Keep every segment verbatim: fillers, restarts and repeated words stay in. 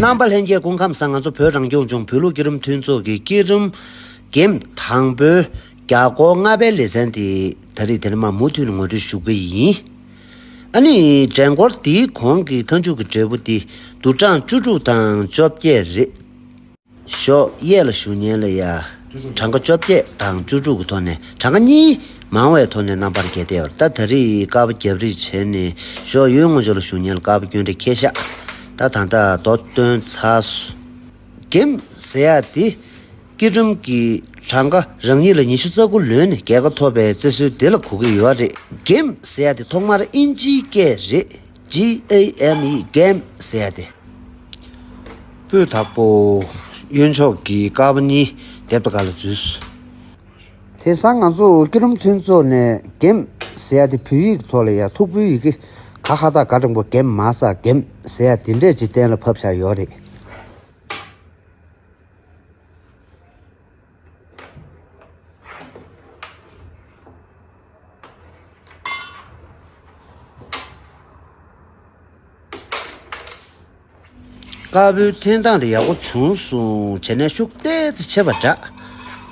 རྣམ་པ་ལྷན་རྒྱས་སྐུ་ཁམས་བཟང་། ང་ཚོ་བོད་རང་སྐྱོང་ལྗོངས་བོད་ལུགས་བསྐྱར་སྒྲོམ་མཐུན་ཚོགས་ཀྱི་བསྐྱར་སྒྲོམ་གེམ་དང་པོའི་རྒྱ་སྒོར་ལྔ་པའི་ལེ་ཚན་དེ་ད་རེས་དེ་ནས་མར་མུ་མཐུད་ནས་ངོ་སྤྲོད་ཞུ་གི་ཡིན། ཨ་ནི་འགྲན་སྐོར་འདིའི་གོང་གི་མཐའ་མཇུག་གི་འབྲས་བུ་དེ་བསྡུར་གྲངས་བཅུ་དྲུག་དང་བཅོ་བརྒྱད་རེད། ཞོགས་གཡས་ལ་བཞུགས་མཁན་ལ་ཡ། གྲངས་ཀ་བཅོ་བརྒྱད་དང་བཅུ་དྲུག་གི་ཐོག་ནས་གྲངས་ཀ་གཉིས་མང་བའི་ཐོག་ནས་རྣམ་པར་རྒྱལ་བསྡད་ཡོད་རེད། ད་ད་རེས་དཀར་པོ་རྒྱབ་རིས་བྱས་ནས་ཞོགས་གཡོན་ངོས་ཕྱོགས་ལ་བཞུགས་མཁན་ལ་དཀར་པོ་སྐྱོན་བྲལ་ཁེ་ཤག་ད་ད་ལྟ་རྡོ་བཏོན་ཚར་སོང་། གེམ་ཟེར་ཡ་དེ་བསྐྱར་སྒྲོམ་གྱི་གྲངས་ཀ་རང་ཉིད་ལ་ཉི་ཤུ་རྩ་དགུ་ལོན་ནས་རྒྱལ་ཁ་ཐོབ་པའི་བརྩི་སྲོལ་དེ་ལ་གོ་གི་ཡོད་རེད། གེམ་ཟེར་ཡ་དེ་ཐོག་མར་ཨིན་ཇིའི་སྐད་རེད། G A M E གེམ་ཟེར་ཡ་དེ། སྤུས་དག་པོ། གཡོན་ཕྱོགས་ཀྱི་དཀར་པོ་གཉིས་སྡེབ་ཏུ་ག་ལ་འཛུལ། དེང་སང་ང་ཚོ་བསྐྱར་སྒྲོམ་མཐུན་ཚོགས་ནས་གེམ་ཟེར་ཡ་དེ་བོད་ཡིག་ཐོག་ལ་ཡ་མཐུག་པོའི་ཡི་གེ་ག་ཧ་ད་ག་འགྲེང་པོ་གེམ་མ་ས་གེམ་ཟེར་ཡ་དེ་འདྲས་ཅིག་གཏན་ལ་ཕབ་བཞག་ཡོད་རེད། དཀར་པོའི་འཐེན་སྟངས་དེ་ཡག་པོ་བྱུང་སོང་། བྱས་ནས་ཤུགས་ཏོག་ཙམ་ཆེ་བ་འདྲ།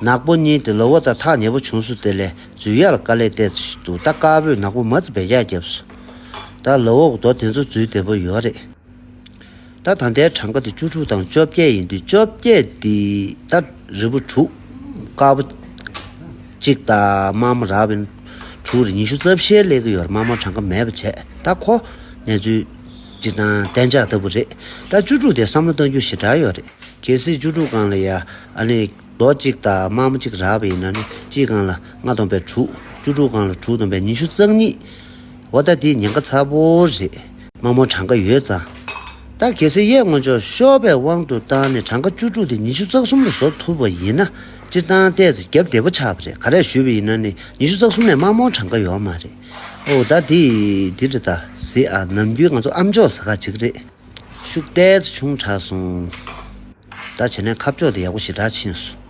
ནག་པོ་གཉིས་དེ་ལ་འོ་ད་ཐག་ཉེ་པོ་བྱུང་སོང་། དེ་ལས་འཛུལ་ཡག་ལ་དཀའ་ལས་ཏོག་ཙམ་ཞིག་འདུག་ད་དཀར་པོས་ནག་པོ་མ་ཙི་བེད་རྒྱག་བརྒྱབ་སོང་། ད་ལ་འོ་གི་རྡོ་དེ་ཚོ་འཛུལ་བདེ་པོ་ཡོད་རེད། ད་ད་ལྟའི་གྲངས་ཀ་དེ་བཅུ་དྲུག་དང་བཅོ་བརྒྱད་ཡིན་དུས། བཅོ་བརྒྱད་དེ་ད་རིལ་བུ་དྲུག་དཀར་པོ་གཅིག་དང་དམར་མོ་རགས་པའི་དྲུག་རེད། ཉི་ཤུ་རྩ་བཞི་སླེབས་ཀྱི་ཡོད་རེད། དམར་མོ་གྲངས་ཀ་མེད་པ་བྱས། ད་ཁོ་གནས་ཚུལ་སྤྱིར་བཏང་གཏན་འཇགས་ལྟ་བུ་རེད། ད་བཅུ་དྲུག་དེ་བསམ་བློ་གཏོང་རྒྱུ་ཞེ་དྲག་ཡོད་རེད། གལ་སྲིད་བཅུ་དྲུག་སྒང་ལ་ཡ་ཨ་ནི་རྡོ་གཅིག་དང་དམར་མོ་གཅིག་རགས་པ་ཡིན་ན་ནི། གཅིག་སྒང་ལ་ལྔ་སྟོང་པའི་དྲུག་བཅུ་དྲུག་སྒང་ལ་དྲུག་སྟོང་པའི་ཉི་ཤུ་རྩ་གཉིས། འོ་ད་དེ་ཉེན་ཁ་ཚ་པོ་རེད། དམར་མོ་གྲངས་ཀ་ཡོད་ཙང་། ད་གལ་སྲིད་གཡས་ངོས་ཕྱོགས་ཤོར་བའི་དབང་དུ་བཏང་ནས་གྲངས་ཀ་བཅུ་དྲུག་དེ་ཉི་ཤུ་རྩ་གསུམ་ལ་བཟོ་ཐུབ་པ་ཡིན་ན། སྤྱིར་བཏང་ཏོག་ཙམ་རྒྱབ་བདེ་པོ་ཆགས་པ་རེད། ག་རེ་ཞུས་པ་ཡིན་ན་ནི་ཉི་ཤུ་རྩ་གསུམ་ནས་དམར་མོ་གྲངས་ཀ་ཡོད་མ་རེད། ཨོ་ད་དེ་འདི་རེད། ད་གཟིགས་ཨ། ནམ་རྒྱུན་ང་ཚོ་ཨམ་ཅོག་ཟེར་ག་ཅིག་རེད། ཤུགས་ཏོག་ཙམ་ཆུང་དྲགས་སོང་། ད་བྱས་ན་ཁ་ཕྱོགས་དེ་ཡག་པོ་ཞེ་དྲག་ཕྱིན་སོང་།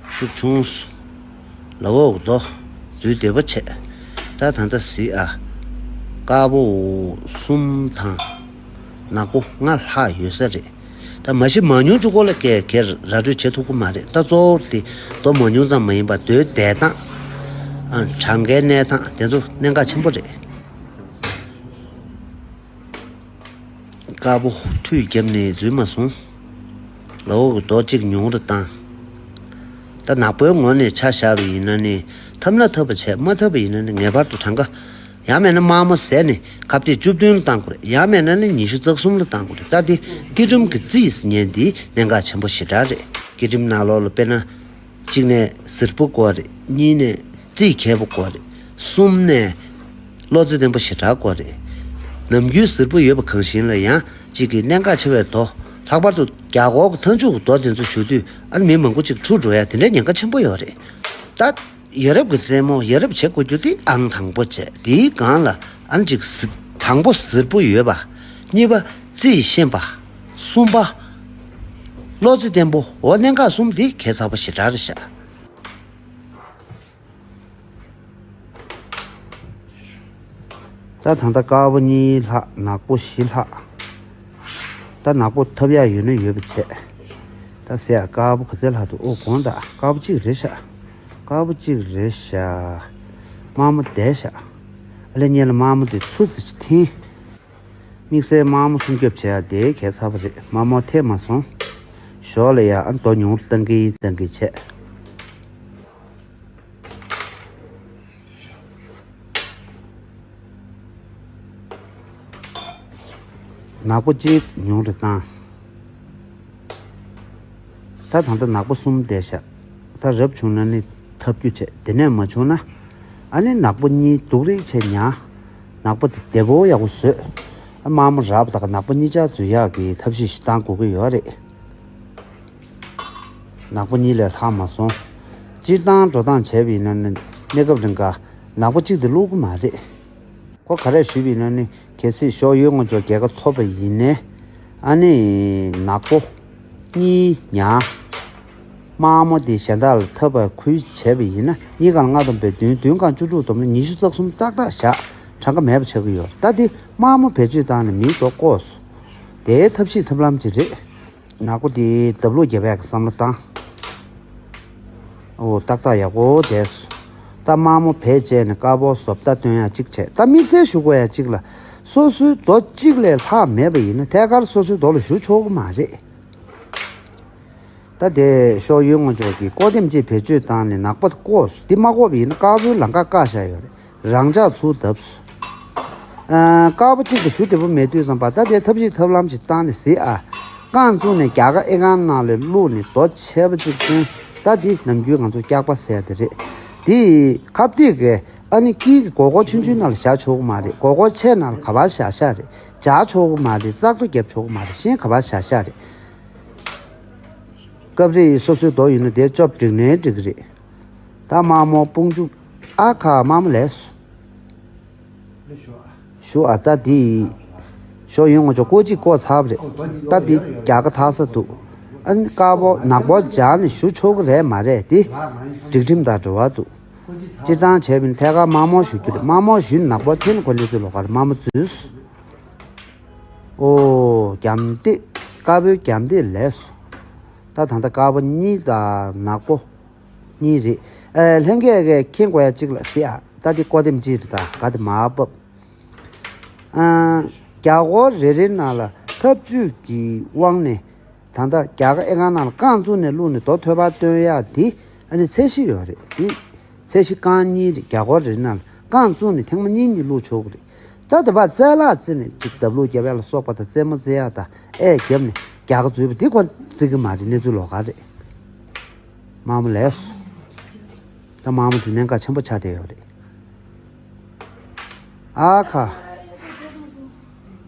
ཤུགས་ཆུང་སོང་། ལ་འོག་རྡོ་འཛུལ་བདེ་པོ་བྱས། ད་ད་ལྟ་གཟིགས་ཨ། དཀར་པོ་གསུམ་དང་ནག་པོ་ལྔ་ལྷག་ཡོད་ས་རེད། ད་མ་གཞི་མང་ཉུང་གཅིག་པོ་ལ་གས་གས་ར་སྤྲོད་བྱེད་ཐུབ་ཀྱི་མ་རེད། ད་གཙོ་བོ་དེ་རྡོ་མང་ཉུང་ཙམ་མ་ཡིན་པར་རྡོའི་བསྡད་སྟངས། ཨ། གྲངས་ཀའི་གནས་སྟངས་དེ་ཚོ་གནད་འགག་ཆེན་པོ་རེད། དཀར་པོ་མཐུད་བརྒྱབ་ནས་འཛུལ་མ་སོང་། ལ་འོག་གི་རྡོ་གཅིག་ཉུང་རུ་བཏང་། ད་ནག་པོའི་ངོས་ནས་ཆ་བཞག་པ་ཡིན་ན་ནི། ཐབས་ན་ཐབས་པ་བྱས། མ་ཐབས་པ་ཡིན་ན་ནི་ངེས་པར་དུ་གྲངས་ཀ། ཡང་མེད་ན་དམར་མོ་ཟད་ནས་ཁ་གཏད་བཅུ་བདུན་ལ་བཏང་དགོས་རེད། ཡང་མེད་ན་ནི་ཉི་ཤུ་རྩ་གསུམ་ལ་བཏང་དགོས་རེད། ད་དེ་སྐྱིལ་ཀྲུང་གི་རྩིས་ཟེར་མཁན་འདི་གནད་འགག་ཆེན་པོ་ཞེ་དྲག་རེད། སྐྱིལ་ཀྲུང་ནང་ལོགས་ལ་དཔེར་ན། གཅིག་ནས་གཟིར་པོ་དགོས་རེད། གཉིས་ནས་རྩིས་མཁས་པོ་དགོས་རེད། གསུམ་ནས་བློ་རྩེ་བརྟན་པོ་ཞེ་དྲག་དགོས་རེད། ནམ་རྒྱུན་གཟིར་པོ་ཡོད་པ་གང་ཞིག་ལ་ཡང་གཅིག་གི་གནད་འགག་ཆེ་བའི་རྡོ། ལྷག་པར་དུ་རྒྱ་སྒོར་གྱི་མཐའ་མཇུག་གི་རྡོ་དེ་ཚོ་ཞུ་དུས། ཨ་ནི་མི་མང་པོ་ཅིག་འཁྲུག་འགྲོ་ཡ་དེ་འདྲའི་ཉེན་ཁ་ཆེན་པོ་ཡོད་རེད། ད་ཡ་རབས་ཀྱི་རྩེད་མོ་ཡ་རབས་བྱེད་དགོས་རྒྱུ་དེ་ཨང་དང་པོ་བྱས། དེའི་སྒང་ལ་ཨ་ནི་གཅིག་གཟི། དང་པོ་གཟིར་པོ་ཡོད་པ། གཉིས་པ་རྩིས་ཤེས་པ། གསུམ་པ་བློ་རྩེ་བརྟན་པོ། འོ་གནད་འགག་གསུམ་འདི་གལ་ཆེ་པོ་ཞེ་དྲག་རེད་ཤག་ད་ད་ལྟ་དཀར་པོ་གཉིས་ལྷག་ནག་པོ་བཞི་ལྷག་ད་ནག་པོ་ཐབས་ཡག་ཡོད་ན་ཡོད་པ་བྱས། ད་ཟེར་ཡ། དཀར་པོ་ག་ཚད་ལྷག་འདུག་ཨོ་དགོངས་དག་དཀར་པོ་གཅིག་རེད་ཤག་དཀར་པོ་གཅིག་རེད་ཤག་དམར་མོ་བསྡད་ཤག་ཨ་ལས་ཉེ་ལ་དམར་མོ་དེ་ཚུར་ཙམ་ཅིག་འཐེན། དམིགས་བསལ་དམར་མོ་སྲུང་སྐྱོབ་བྱེད་ཡ་དེ་གལ་ཆེ་པོ་རེད། དམར་མོ་འཐེན་མ་སོང་། ཞོར་ལ་ཡ་ཨ་རྡོ་ཉུང་རུ་བཏང་གིན་བཏང་གིན་བྱས། ནག་པོ་གཅིག་ཉུང་རུ་བཏང་། ད་ད་ལྟ་ནག་པོ་གསུམ་བསྡད་ཤག་ད་རབ་བྱུང་ན་ནི་འཐབ་རྒྱུ་བྱས། དེ་ནས་མ་བྱུང་ན་ཨ་ནི་ནག་པོ་གཉིས་སྡུག་རིགས་བྱས་ཉར། ནག་པོ་དེ་བདེ་པོ་ཡག་པོ་བཟོས། ཨ་དམར་མོ་རགས་པ་དག་ནག་པོ་གཉིས་ཆ་འཛུལ་ཡག་གི་ཐབས་ཤེས་ཤིག་བཏང་དགོས་ཀྱི་ཡོད་རེད། ནག་པོ་གཉིས་ལས་ལྷག་མ་སོང་། སྤྱིར་བཏང་འགྲོ་སྟངས་བྱས་པ་ཡིན་ན་ནི་གནས་སྐབས་རིང་ག་ནག་པོ་གཅིག་དེ་བླུག་གི་མ་རེད། ཁོ་ག་རེ་ཞུས་པ་ཡིན་ན་ནི། གལ་སྲིད་ཞོགས་ཡོལ་ངོ་ཅོག་རྒྱལ་ཁ་ཐོབ་པ་ཡིན་ནའི། ཨ་ནི་ནག་པོ་གཉིས་ཉར། དམར་མོ་དེ་གཞན་དག་ལ་འཐབ་པར་ཁུལ་བྱས་པ་ཡིན་ན། གཉིས་ཀ་ལ་ལྔ་སྡོམ་པའི་བདུན། བདུན་གང་བཅུ་དྲུག་སྡོམ་ན་ཉི་ཤུ་རྩ་གསུམ་ཏག་ཏག་བཞག་གྲངས་ཀ་མེད་པ་ཆགས་ཀྱི་ཡོད། ད་དེ་དམར་མོ་བེད་སྤྱོད་བཏང་ནས་མིའི་རྡོ་བཀོག་སོང་། དེའི་ཐབས་ཤེས་ཐབས་ལམ་ཅིག་རེད། ནག་པོ་དེ་འདབ་ལོག་རྒྱབ་ཡག་གི་བསམ་བློ་བཏང་། ཨོ་ཏག་ཏག་ཡག་པོ་བསྡད་སོང་། ད་དམར་མོ་བེད་སྤྱད་ནས་དཀར་པོ་བཟོ་ལྟ་སྟོན་ཡག་གཅིག་བྱས། ད་དམིགས་བསལ་ཞུ་དགོས་ཡག་གཅིག་ལ། སོ་སོའི་རྡོ་གཅིག་ལས་ལྷག་མེད་པ་ཡིན་ན་ཐད་ཀར་སོ་སོའི་རྡོ་ལ་གཞུ་ཆོག་གི་མ་རེད། ད་དེ་ཤོག་གཡོན་ངོས་ཕྱོགས་ཀྱི་ཀོ་ལྡེམ་གཅིག་བེད་སྤྱོད་བཏང་ནས་ནག་པོ་བཀོག་སོང་། འདི་མ་བཀོག་པ་ཡིན་ན་དཀར་པོའི་ལམ་ཁ་བཀག་བཞག་ཡོད་རེད། རང་འཇགས་ཚུར་བརྡབས་སོང་། ཨ། དཀར་པོ་གཅིག་ཏུ་གཞུ་བདེ་པོ་མེད་དུས་ཙམ་པ། ད་དེ་ཐབས་ཤེས་ཐབས་ལམ་ཞིག་བཏང་ནས་གཟིགས་ཨ། རྐང་བཙུགས་ནས་རྒྱ་གར་ཨེ་ཀང་ནང་ལ་བླུགས་ནས་རྡོ་ཆེ་པོ་གཅིག་བཏོན། ད་འདི་ནམ་རྒྱུན་ང་ཚོ་སྐྱག་པ་ཟེར་དེ་རེད། འདི་ཁ་གཏད་ཀྱི་ཨ་ནི་དཀྱིལ་གྱི་སྒོར་སྒོར་ཆུང་ཆུང་ནང་ལ་བཞག་ཆོག་གི་མ་རེད། སྒོར་སྒོར་ཆེ་ནང་ལ་ག་པར་བཞག་བཞག་རེད། སྦྱར་ཆོག་གི་མ་རེད། བཙག་འཐུ་རྒྱབ་ཆོག་གི་མ་རེད། གཞན་ག་པར་བཞག་བཞག་རེད། སྐབས་རེ་སོ་སོའི་རྡོ་ཡིན་ན་དེ་སྐྱོབ་འགྲིག་ནའི་འགྲིག་གི་རེད། ད་དམར་མོ་དཔུང་འཇུག་ཨ་ཁ་དམར་མོ་ལས་སོ། ཞུ་ཨ། ད་འདི་ཤོག་གཡོན་ངོས་ཕྱོགས་ཀོ་གཅིག་བཀོག་ཚར་བ་རེད། ད་འདི་རྒྱ་གར་ཐག་ས་འདུག་ཨ་ནི་དཀར་པོ་ནག་པོ་སྦྱར་ནས་གཞུ་ཆོག་གི་རེད་མ་རེད། དེ་སྒྲིག་ཁྲིམས་དང་འབྲེལ་བ་འདུག་སྤྱིར་བཏང་བྱས་པ་ཡིན་ན་ཐད་ཀར་དམར་མོ་གཞུ་རྒྱུ་རེད། དམར་མོ་གཞུས་ནག་པོ་འཐེན་ནས་གོ་གནས་ཚུལ་ལོགས་ཀར་དམར་མོ་འཛུལ་སོང་། ཨོ། རྒྱབ་འདེགས། དཀར་པོའི་རྒྱབ་འདེགས་ལས་སོ། ད་ད་ལྟ་དཀར་པོ་གཉིས་དང་ནག་པོ་གཉིས་རེད། ཨ། ལྷན་རྒྱས་ཀྱིས་མཁྱེན་དགོས་ཡ་གཅིག་ལ་གཟིགས་ཨ། ད་འདི་ཀོ་ལྡེམ་གཅིག་རེད། ད་ག་དེ་མར་ཕབ། ཨ། རྒྱ་སྒོར་རེ་རེ་ནང་ལ་ཐབས་ཇུས་ཀྱི་དབང་ནས། ད་ལྟ་རྒྱ་གར་ཨེ་ཀང་ནང་ལ་རྐང་བཙུགས་ནས་བླུགས་ནས་རྡོ་ཐོད་པར་བཏོན་ཡག་འདི་ཨ་ནི་ཚད་གཞི་ཡོད་རེད། འདི་ཚད་གཞི་རྐང་གཉིས་རེད། རྒྱ་སྒོར་རེ་རེ་ནང་ལ་རྐང་བཙུགས་ནས་ཐེངས་མ་གཉིས་གཉིས་བླུགས་ཆོག་གི་རེད། ད་དེ་བར་རྩེ་ལག་རྩེ་ནས་ཅིག་འདབ་ལོག་རྒྱབ་ཡག་ལ་སོགས་པ་དང་རྩེད་མོ་རྩེ་ཡག་དང་ཨེ་རྒྱབ་ནས་རྒྱ་གར་འཛུལ་བ་འདི་ཁོ་རྩེ་གི་མ་རེད། གནས་ཚུལ་ལོགས་ཀ་རེད། དམར་མོ་ལས་སོ། ད་དམར་མོ་དེ་གནད་འགག་ཆེན་པོ་ཆགས་བསྡད་ཡོད་རེད། ཨ་ཁ།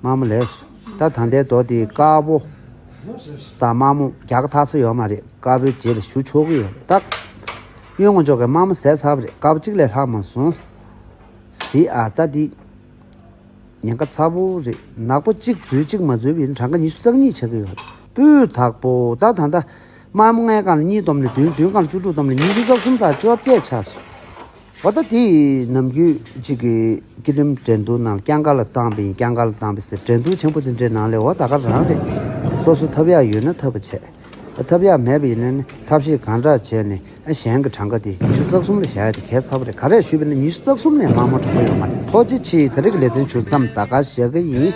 དམར་མོ་ལས་སོ། ད་ད་ལྟའི་རྡོ་དེ་དཀར་པོ་དང་དམར་མོ་རྒྱ་གར་ཐག་ས་ཡོད་མ་རེད། དཀར་པོའི་རྗེས་ལ་གཞུ་ཆོག་གི་ཡོད་རེད། ད་གཡོན་ངོས་ཕྱོགས་ཀྱི་དམར་མོ་ཟས་ཚར་བ་རེད། དཀར་པོ་གཅིག་ལས་ལྷག་མ་སོང་། གཟིགས་ཨ། ད་འདི་ཉེན་ཁ་ཚ་པོ་རེད། ནག་པོ་གཅིག་འཛུལ་གཅིག་མ་འཛུལ་བ་ཡིན་ན་གྲངས་ཀ་ཉི་ཤུ་རྩ་གཉིས་ཆགས་ཀྱི་ཡོད་རེད། སྤུས་དག་པོ། ད་ད་ལྟ་དམར་མོ་ལྔའི་སྒང་ལ་གཉིས་བསྡོམས་ནས་བདུན། བདུན་སྒང་ལ་བཅུ་དྲུག་བསྡོམས་ནས་ཉི་ཤུ་རྩ་གསུམ་དང་བཅོ་བརྒྱད་ཆགས་སོང་། འོ་ད་དེ་ནམ་རྒྱུན་གཅིག་གི་སྐྱིད་འགྲམ་འགྲན་བསྡུར་ནང་ལ་རྐྱང་ཀ་ལ་བཏང་བ་ཡིན། རྐྱང་ཀ་ལ་བཏང་བ་ཟེར། འགྲན་བསྡུར་ཆེན་པོ་དེ་འདྲའི་ནང་ལས་འོ་ད་ག་རང་རེད། སོ་སོ་ཐོབ་ཡག་ཡོད་ན་ཐོབ་པ་བྱས། ཐོབ་ཡག་མེད་པ་ཡིན་ན་ནི་ཐབས་ཤེས་གང་དྲག་བྱས་ནས་གཞན་གྱི་གྲངས་ཀ་དེ་ཉི་ཤུ་རྩ་གསུམ་ལ་བཞག་ཡ་དེ་གལ་ཚ་པོ་རེད། ག་རེ་ཞུས་པ་ཡིན་ན་ཉི་ཤུ་རྩ་གསུམ་ནས་དམར་མོ་དྲག་པོ་ཡོད་མ་རེད། ཐུགས་རྗེ་ཆེ། ད་རེས་ཀྱི་ལེ་ཚན་ཞུ་མཚམས་ད་ག་བཞག་གི་ཡིན།